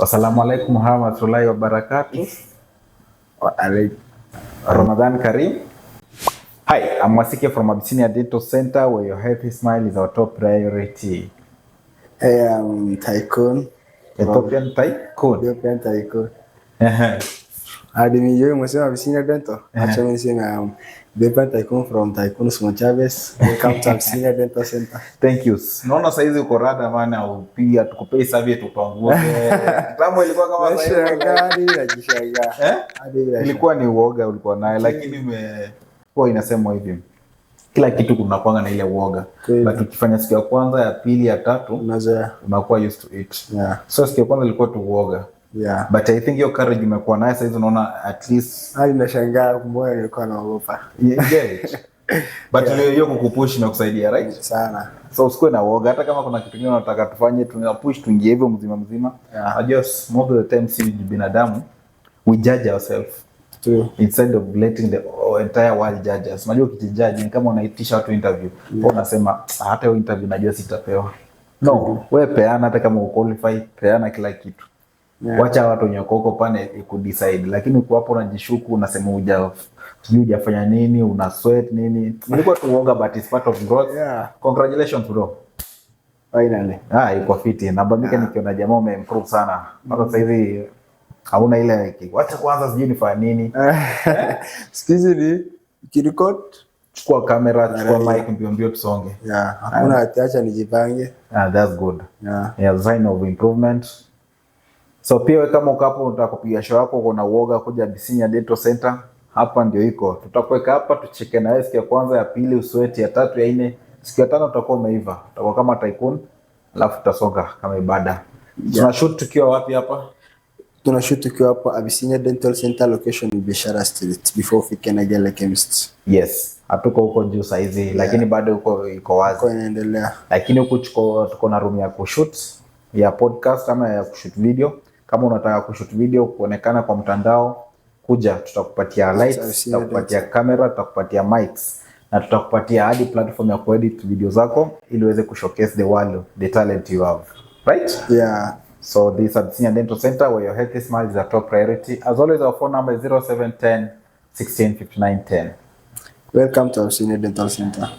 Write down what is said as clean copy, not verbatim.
Wassalamu alaikum warahmatullahi wabarakatuh. Wa alaikum. Ramadan Kareem. Hi, I'm Wasike from Abyssinia Dental Center, where your healthy smile is our top priority. Hey, I'm Tycoon. Ethiopian Tycoon. Ethiopian Tycoon. Hadi nijue umesema Abyssinia Dental. Acha mimi niseme I'm Ethiopian Tycoon from Tycoon Simon Chavez. Welcome to Abyssinia Dental Center. Thank you. Naona saizi uko rada maana upiga tukupei serviette upanguze. Kitambo ilikuwa kama saizi. Nashangaa hadi najishangaa. Eh? Hadi nashangaa. Ilikuwa ni uoga ulikuwa naye, lakini huwa inasemwa hivi. Kila kitu kunakuanga na ile uoga. Kweli. But ukifanya siku ya kwanza, ya pili, ya tatu, Unazoea. Unakuwa used to it. So siku ya kwanza ilikuwa tu uoga. But I think your courage umekuwa naye saizi, unaona at least Hadi nashangaa mbona nilikuwa naogopa. You get it. But hiyo kukupush imekusaidia, right? Sana. So usikuwe na uoga, hata kama kuna kitu kingine unataka tufanye, tuna push tuingie hivyo mzima mzima. Unajua, most of the time si binadamu, we judge ourselves True. Instead of letting the entire world judge us. Unajua ukijijudge ni kama unaitisha watu interview. Yeah. Unasema, "Ah, hata hiyo interview najua sitapewa." No, wewe peana, hata kama uqualify, peana kila kitu. Wacha watu wenye wako huko pale kudecide, lakini uko hapo unajishuku, unasema sijui hujafanya nini, una sweat nini. Nilikuwa tu uoga, but it's part of growth. Congratulations, bro. Finally. Ah, iko fiti. Nabambika nikiona jamaa umeimprove sana. Mpaka sasa hivi hauna ile, wacha kwanza sijui nifanye nini. Siku hizi ni ukirecord, Chukua kamera, chukua mic, mbio mbio tusonge. Yeah, hakuna ati acha nijipange. Ah, that's good. Yeah, sign of improvement. So pia wewe kama uko hapo unataka kupiga show yako, uko na uoga kuja Abyssinia Dental Center, hapa ndio iko. Tutakuweka hapa tucheke na wewe siku ya kwanza, ya pili usweat, ya tatu, ya nne, siku ya tano utakuwa umeiva. Utakuwa kama tycoon, alafu tutasonga kama ibada. Tuna shoot tukiwa wapi hapa? Tuna shoot tukiwa hapo Abyssinia Dental Center, location ni Biashara Street, before ufike Nagele Chemist. Yes, hatuko huko juu saizi, lakini bado huko iko wazi. Kwa inaendelea. Lakini huku tuko na room ya kushoot ya podcast ama ya kushoot video. Kama unataka kushoot video kuonekana kwa mtandao, kuja, tutakupatia lights, Abyssinia. Tutakupatia camera, tutakupatia mics na tutakupatia hadi platform ya kuedit video zako ili uweze kushowcase the world the talent you have. Right? Yeah. So this is Abyssinia Dental Center, where your healthy smile is a top priority. As always, our phone number is 0710 16 59 10. Welcome to Abyssinia Dental Center.